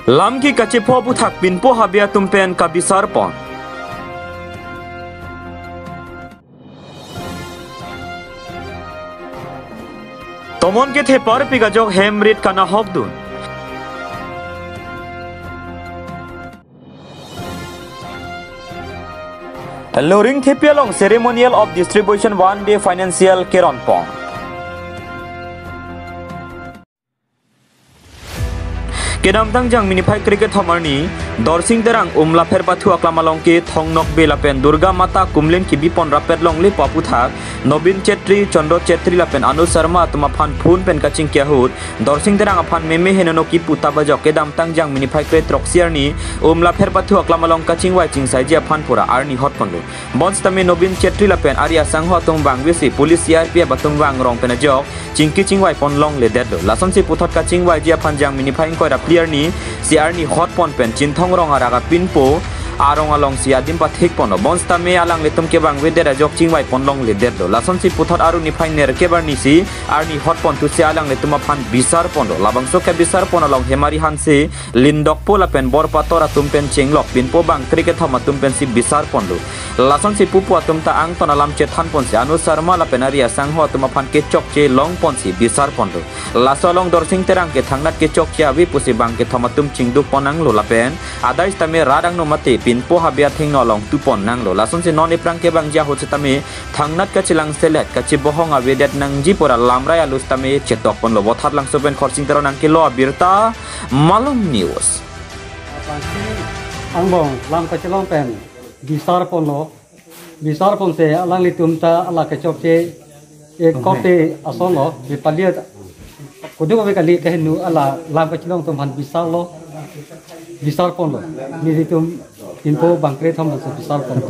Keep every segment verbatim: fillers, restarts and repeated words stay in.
Lam ke kachepho aphuthak pinpo habe atum pen kabisar pon. Tomon kethe parpik ajok hem rit kanahokdun. Loringthepi along ceremonial of distribution one day financial keron pon. Kedamtang Jangmi niphai kre-kethom arni, Dorsing Terang Umlapher pathu aklam along ke Thong Nokbe lapen Durga Mata kumlin kebi pon rapet longle pu aphuthak, Nobin Chetri, Chandra Chetri lapen Anu Sharma atum aphan phone pen kachingki ahut, Dorsing Terang aphan meme henono kipu ta ajok kedamtang Jangmi niphai kre-throksi arni, Umlapher pathu aklam along kachingvai chingsaiji aphan pura arni hot ponlo. Bonsitame Nobin Chetri lapen ari asangho atum vangvesi police C R P F atum vangrong pen ajok chingki chingvai pon longledetlo. Lasonsi puthot kachingvaiji aphan Jangmi niphai ingkoi ra phli arni si arni hot pon pen Chinthong Rong arak apinpo arong alongsi adim pathik ponlo. Bonsitame alanglitum kevangvedet ajok chingvai pon longledetlo. Lasonsi puthot Aru niphai nerkep arnisi arni hot ponthusi alanglitum aphan bisar ponlo. Labangso kebisar pon along Hemari Hanse, Lindokpo lapen Borpator atum pen chenglok pinpo bang kre-kethom atum pensi bisar ponlo. Lasonsi pupo atum ta angton alam chethan ponsi Anu Sharma lapen ari asangho atum aphan kechokche long ponsi bisar ponlo. Laso along Dorsing Terang ke thangnat kechokche ave pusi bang kethom atum chingduk pon nanglo lapen adai sitame rat angno mate pinpo habe athengno along tu pon nanglo. Lasonsi non ephrang kevangji ahut sitame thangnat kachelang selet kachebohong avedet nangji pura lamrai alu sitame chetok ponlo. Vothatlangso pen Khorsing Teron nangkelo abirta Malong News. Angbong lam kachelong pen bisar ponlo. Bisar ponsi alanglitum ta ala kechokche e korte asonlo, bipaliat. Kudu kami kali kahinu ala lam kachelong atum aphan bisarlo. Bisar ponlo. Nelitum pinpo bang kre-kethom si bisar ponlo.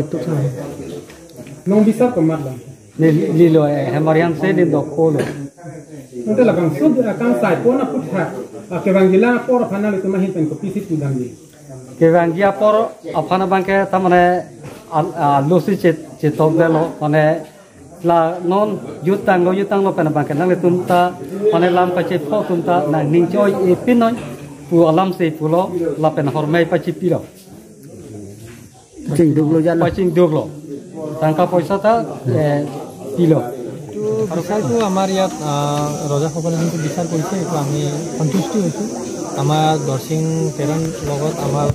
Nong bisar komat lang. Neli, nelilo, eh, Hemari Hanse, Lindokpo lo. Ante labangso, ah, kangsai pon aphuthak, ah, kevangji lang apor aphan nanglitum ahin pen kopisi pudamji? Kevangji apor aphan abangke ta mane, ah, ah, losi chet, chetokdetlo, mane la non jutanglo, jutanglo pen abangke nanglitum ta, mane lam kachepho atum ta nangning choi-e pinoi pu alamsi pulo, lapen hormai pachipilo. Pachingduklo jalo. Pachingduklo. Tangka poisa ta, eh, pilo. এইটো বিচাৰটো আমাৰ ইয়াত, আহ, ৰজাসকলে যোনটো বিচাৰ কৰিছে, এইটো আমি সন্তুষ্টি হৈছোঁ। আমাৰ দৰসিং তেৰণ লগত আমাৰ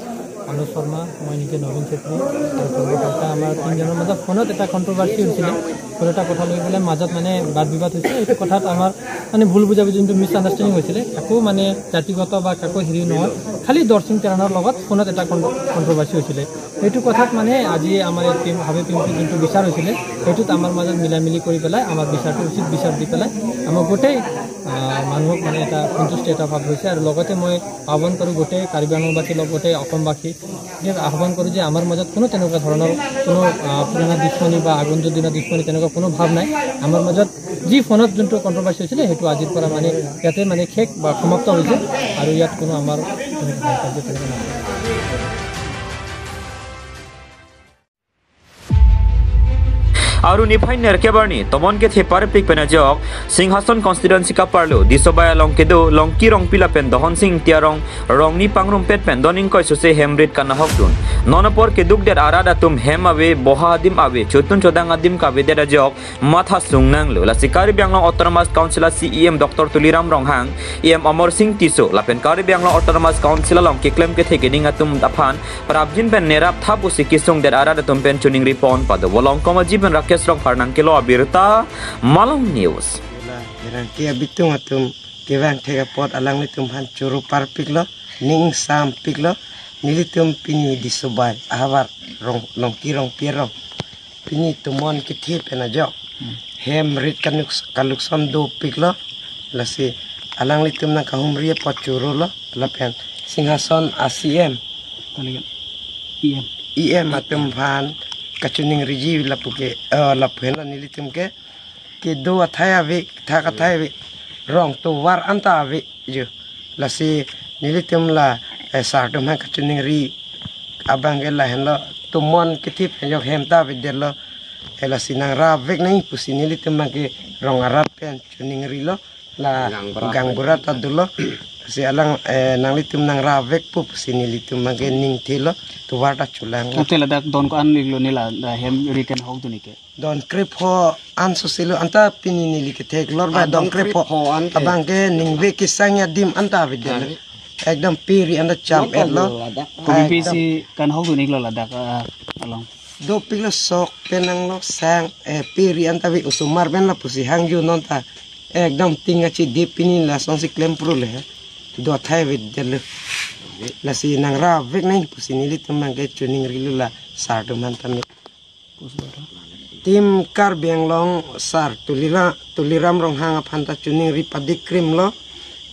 অনুজ শৰ্মা, মই নিজে নবীন চেত্ৰী আৰু চন্দ্ৰ কলিতা, আমাৰ তিনিজনৰ মাজত ফোনত এটা কণ্ট্ৰভাৰ্চি হৈছিলে। ফোন এটা কথা লৈ পেলাই মাজত মানে বাদ বিবাদ হৈছিলে। এইটো কথাত আমাৰ মানে ভুল বুজাবুজি, যোনটো মিছ আণ্ডাৰষ্টেণ্ডিং হৈছিলে, কাকো মানে জাতিগত বা কাকো হেৰি নহয়, খালি দৰসিং তেৰণৰ লগত ফোনত এটা কণ্ট্ৰ-, কণ্ট্ৰভাৰ্চি হৈছিলে। সেইটো কথাত মানে আজি আমাৰ এই টিম, হাবি টিমটো যোনটো বিচাৰ হৈছিলে, সেইটোত আমাৰ মাজত মিলা মিলি কৰি পেলাই আমাৰ বিচাৰটো উচিত বিচাৰ দি পেলাই আমাৰ গোটেই, আহ, মানুহক মানে এটা সন্তুষ্টি এটা ভাৱ হৈছে। আৰু লগতে মই আহ্বান কৰোঁ গোটেই কাৰ্বি আংলংবাসী, লগতে অসমবাসী, যে আহ্বান কৰোঁ যে আমাৰ মাজত কোনো তেনেকুৱা ধৰণৰ কোনো, আহ, পুৰণা দুশ্মনী বা আগন্তুক দিনৰ দুশ্মনী তেনেকুৱা কোনো ভাৱ নাই। আমাৰ মাজত যি ফোনত যোনটো কণ্ট্ৰভাৰ্চি হৈছিলে, সেইটো আজিৰ পৰা মানে ইয়াতে মানে শেষ বা সমাপ্ত হৈছে আৰু ইয়াত কোনো আমাৰ কোনো কাৰ্য তেনেকুৱা নাই। Aru niphai nerkep arni, tomon kethe parpik pen ajok, Singhason constituency kaparlo, Disobai along kedo, Longki Rongpi lapen Dohon Sing Ingti arong, rongni pangrumpet pen don ingkoi sose hem rit kanahokdun. Non apor kedukdet arat atum hem ave, boha adim ave, chotun chodang adim kavedet ajok, matha sung nanglo. Lasi Karbi Anglong Autonomous Council a C E M Doctor Tuliram Ronghang, E M Amar Sing Tisso, lapen Karbi Anglong Autonomous Council along keklem kethe keding atum aphan prapjin pen nerap tha pusi kesungdet arat atum pen choningri pon pado. Volongkom Aji pen Rakesh Rongphar nangkelo abirta, Malong News. Ila herang ke abitung atum kevang thek apot alanglitum aphan choro parpiklo, ning sampiklo, nelitum pini Disobai ahavar rong, Longki Rongpi arong. Pini tomon kethe pen ajok. Hmm. Hem rit kanuk, kalukson dopiklo. Lasi alanglitum nangkahumri apot chorolo. Lapen Singhason a C M. Kali E M. E M atum aphan kachoningriji lapu ke, eh, lapu henlo nelitum ke. Kedo athai ave, thak athai ave. Rong tovar anta ave jo. Lasi nelitum la, eh, sar atum aphan kachoningri abang ke lahenlo, tomon kethe pen ajok hem ta avedetlo. Eh, lasi nangrap vek nang pusi nelitum abang ke rong arat pen choningrilo. La Gangbura. Gangbura ta dolo. Si alang, eh, nanglitum nangrap vekpo pusi nelitum abangke ning thelo, tovar ta cholanglo. Ante ladak don ko-an lik lo, ne la, la hem ri kanghokdun ik ke? Don krepho an sose lo, anta pini neli ketheklor ba. Ah, don don krepho. Krepho an ke. Abangke ningve kesang adim anta avedetlo. Ari. Ekdom pe ri anta cham-etlo. Ladak. Kopi pisi kanghokdun iklo ladak, ah, along? Dopiklo, sok pen nanglo, sang, eh, pe ri anta ave, osomar pen lapusi hangjunon ta. Ekdom ting kachidi, pini lasonsi klem pro le. Do athai avedetlo. Lasi nangrap vek nangji pusi nelitum abangke choningrilo la sar atum aphan tame. Team Karbi Anglong sar Tulila-, Tuliram Ronghang aphan ta choningri padikrimlo,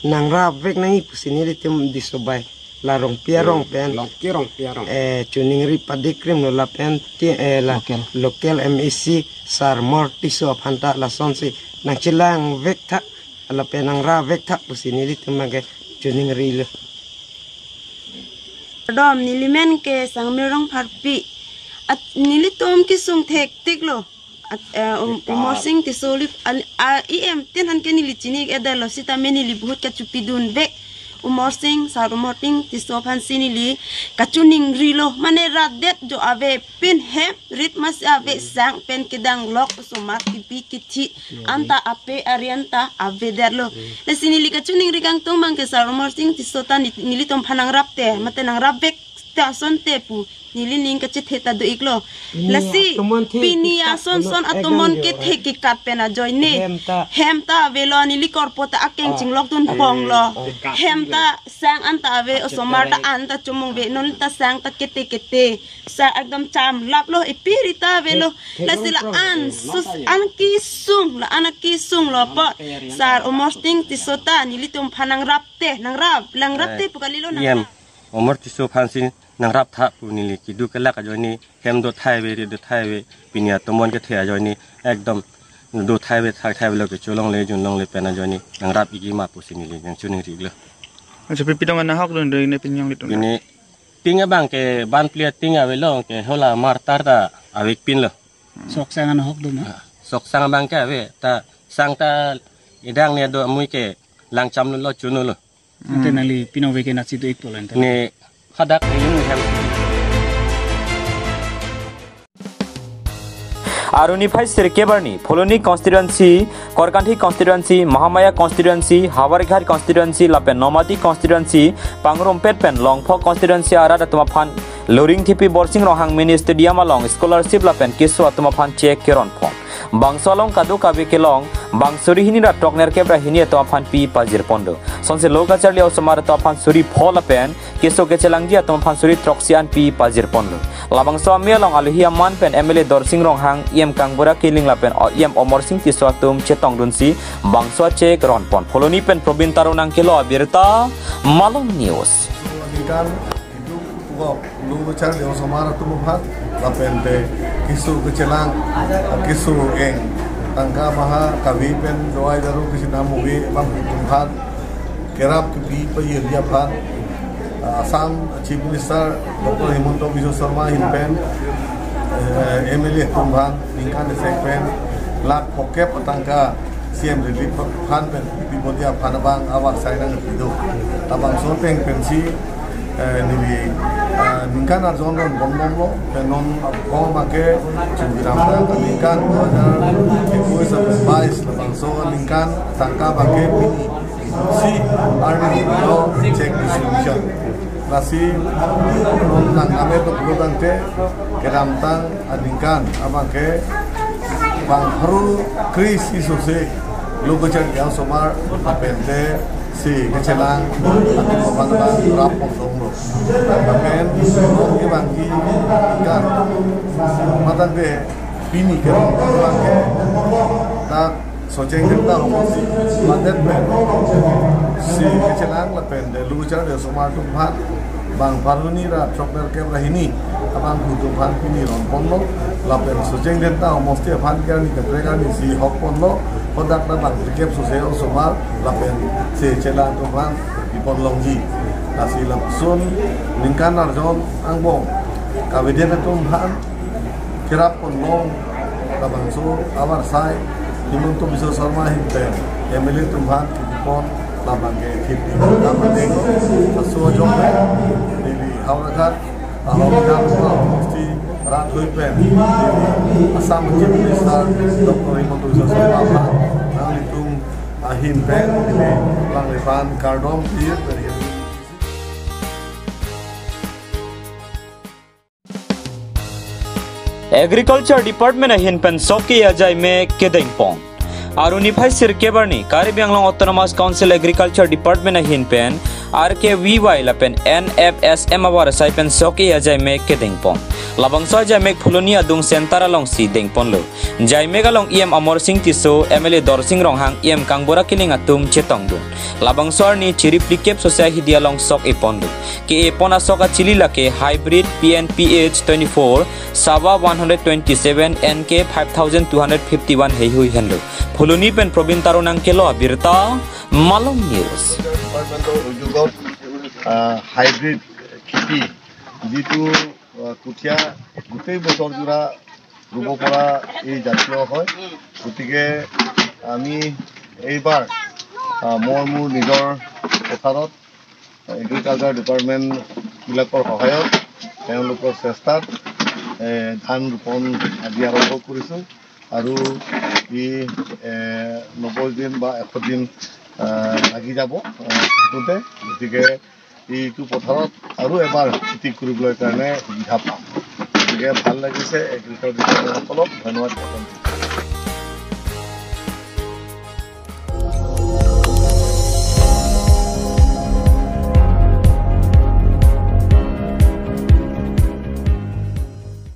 nangrap vek nangji pusi nelitum Disobai la Rongpi arong pen, Longki Rongpi arong. Eh, choningri padikrimlo lapen ti, eh, la local, local M A C sar Amar Tisso aphan ta lasonsi nangchelang vektha, lapen nangrap vektha pusi nelitum abangke choningrilo. Dom, neli men ke Sangmir Rongpharpi. At nelitum kesung thektiklo. At, eh, um, Eka. Amarsing Tisso li, al-, a, E M tin aphan ke neli chini-edetlo, sitame neli bahut kachopidun vek. Amarsing, sar Amarsing Tisso aphansi neli kachoningrilo. Mane rat det jo ave, pen hem rit mas ave, sang pen kedang lok, osomar kipi kithi anta ape ari anta avedetlo. Lasi neli kachoningri kangtung abangke sar Amarsing Tisso ta ni-, nelitum aphan nangrap te, mate nangrap vek ta asonte pu neli ning kachethe ta do iklo. Ni lasi atomon the pini kekat ason son, eh, atomon kethe kekat pen ajoine. Hem ta. Hem ta avelo, neli korpo ta akeng chinglokdun ponglo. Ah, eh, eh. Hem ta sang anta ave, osomar ta anta chomong ave, non ta sang ta kete kete. Sa ekdom chamlaplo, epi ri ta avelo. Lasi la-an sus-an kesung, la-an kesunglo po. Sar Amarsing Tisso ta nelitum aphan nangrap te, nangrap, nangrap te pu kalilo, nangrap. Amar Tisso aphansi nangraptha pu neli keduk kelak ajoine, hem do athai ave, ri do athai ave, pini atomon kethe ajoine, ekdom do athai ave, thak athai avelo, kecholongle junlongle pen ajoine nangrap ikji ma pusi neli nangchoningrilo. Acha, pi pitong nanghokdun do ne pini alanglitum? Pini ting abangke banpli ating avelo, ke hala martar ta avepinlo. Sok sang nanghokdun ma? Sok sang abangke ave, ta sang ta idang ne do amui ke langchamlo, chunolo. Ante nangli pinong ave ke natsi do ikpo lo ante. Ne hadak ilung hem. Arni phai sirkep arni, Phuloni constituency, Korkanthi constituency, Mahamaya constituency, Howraghat constituency, lapen Nomati constituency, pangrumpet pen Longpho constituency arat atum aphan Luring Thipi Borsing Ronghang Mini Stadium along scholarship lapen keso atum aphan cheque keronpon. Bangso along kadokave kelong, bang suri hini ra throk nerkep ra hini atum aphan pi pajirpon do. Sonsi lo kacharli osomar atum aphan suri pho lapen keso kechelangji atum aphan suri throksi an pi pajirponlo. Labangso amei along alohi aman pen M L A Dorsing Ronghang, E M Kangbura Killing lapen E M Amarsing Tisso atum chetongdunsi bangso cheque ronpon. Phuloni pen Probin Taro nangkelo abirta, Malong News. Ningkan keduk pukok lo kacharli osomar atum aphan lapen te keso kechelang, keso eng tangka maha kave pen dawai daru kachinam ave abang atum aphan kerap kepi pajirji aphan, ah, Assam Chief Minister Doctor Himanta Biswa Sarma ahin pen, eh, M L A atum aphan ningkan isi pen lakh phokep atangka C M Relief Fund pen piponji aphan abang avarsai nangpi do. Labangso ateng pensi, eh, neli, eh, ningkan arjon ronponbomlo, pen non akong abangke chunbiram nang ningkan dua hajar ekuis atau bais, labangso ningkan tangka abangke pini si arni lo cheque distribution. Lasi nang kami to pulo tangte kedamtang aningkan abangke bang haru kris isose lo kacharli osomar lapen te si kechelang atum aphan abang rap pondong lo. Lapen lo kebangji aningkan matang te pini ke abangke dak Socheng Dhenta Homosti ladet pen si kechelang lapen te lo kacharli osomar atum aphan bang Phuloni ra throk nerkep ra hini abang atum aphan pini ronponlo, lapen Socheng Dhenta Homosti aphan ke arni kaprek arni si hokponlo, hadak ta bang phlikep sose osomar lapen si chelang atum aphan pipon longji. Lasi lapuson ningkan arjon angbong kavedet atum aphan kerap ponlong labangso avarsai Himanta Biswa Sarma ahin pen M L A atum aphan kipon labang ke thip di. Labang ke aso ajok pen neli Howraghat, ah, Howraghat, ah, Homosti rat hui pen neli Assam Chief Minister Doctor Himanta Biswa Sarma aphan nanglitum ahin pen neli alangliphan kardom pir pen. Agriculture Department ahin pen sok ke ajai me kedeng pon. Aruni phai sirkep arni Karbi Anglong Autonomous Council Agriculture Department ahin pen R K V Y lapen N F S M abar asai pen sok ke ajai me kedeng pon. Labangso ajai me Phuloni adung center alongsi deng ponlo. Jaimek along E M Amarsing Tisso, M L A Dorsing Ronghang, E M Kangbura Killing atum chetongdun. Labangso arni chiri phlikep sose ahidi along sok e ponlo. Ke e pon asok achili lake hybrid P N P H twenty-four, Sawa one hundred twenty-seven, N K five thousand two hundred fifty-one heihui henlo. Phuloni pen Probin Taru nangkelo abirta, Malong News. ডিপাৰ্টমেণ্টৰ উদ্যোগত, আহ, হাইব্ৰিড খেতি, যিটো, আহ, কঠীয়া গোটেই বছৰ জোৰা ৰুব পৰা এই জাতীয় হয়। গতিকে আমি এইবাৰ, আহ, মই মোৰ নিজৰ পথাৰত এগ্ৰিকালচাৰ ডিপাৰ্টমেণ্টবিলাকৰ সহায়ত, তেওঁলোকৰ চেষ্টাত, এ, ধান ৰোপণ আজি আৰম্ভ কৰিছোঁ আৰু ই, এ, নব্বৈ দিন বা এশ দিন, আহ, লাগি যাব, আহ, থাকোঁতে। গতিকে এইটো পথাৰত আৰু এবাৰ খেতি কৰিবলৈ কাৰণে সুবিধা পাম। গতিকে ভাল লাগিছে এগ্ৰিকালচাৰ ডিপাৰ্টমেণ্টসকলক ধন্যবাদ জ্ঞাপন কৰিছোঁ।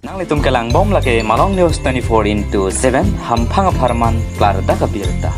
Nanglitum kelang bom lake Malong News twenty-four into seven, hamphang apharman klardak abirta.